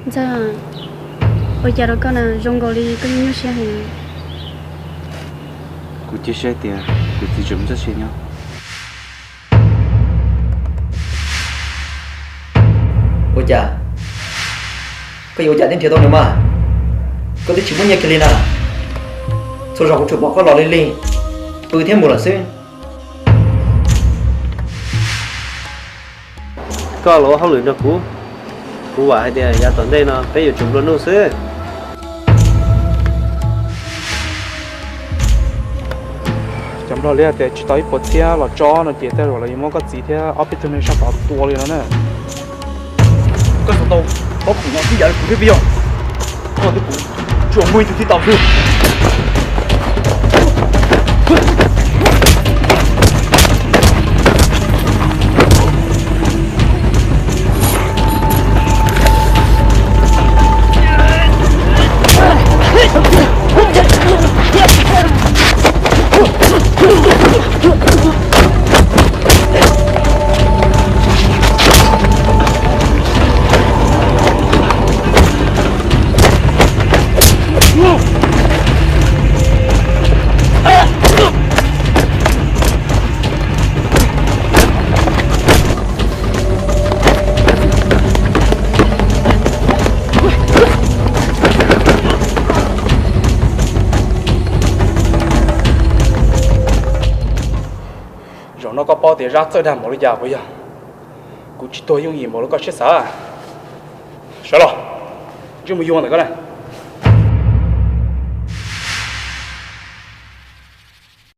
Ntxawg, ua cas rau koj na, zoo nkaus li koj nyuaj nyuaj siab heev. Kuv cia siab tias kuv txiv tseem txoj sia nyob. Ua cas? Koj yuav ua cas thiaj nrhiav tau nws mas? Koj twb tsis muaj nyiaj kiag li na. Txhua zaus kuv tsuas pom koj los lig lig, pw thiab mus lawm xwb. Koj los ua hauj lwm nrog kuv, kuv vam hais tias yav tom ntej no peb yuav tsum nplua nuj xwb. Cov nplog liab tias tsis tau ib puas txhiab los tso no ces tej zaum lawv yuav muab koj txiv thiab ob peb tug neeg sab tod tua li no na. Koj xav tau pob khoom no tib yam li kuv thiab puas yog? Koj thiab kuv tsuas muaj ib tug tib tau xwb. Zaum no koj paub tias Zab txawj dag npaum li cas puas yog? Kuv tsis tuag yooj yim npaum li koj siab xav. Sawv los, ntsej muag yuag ntawm koj na.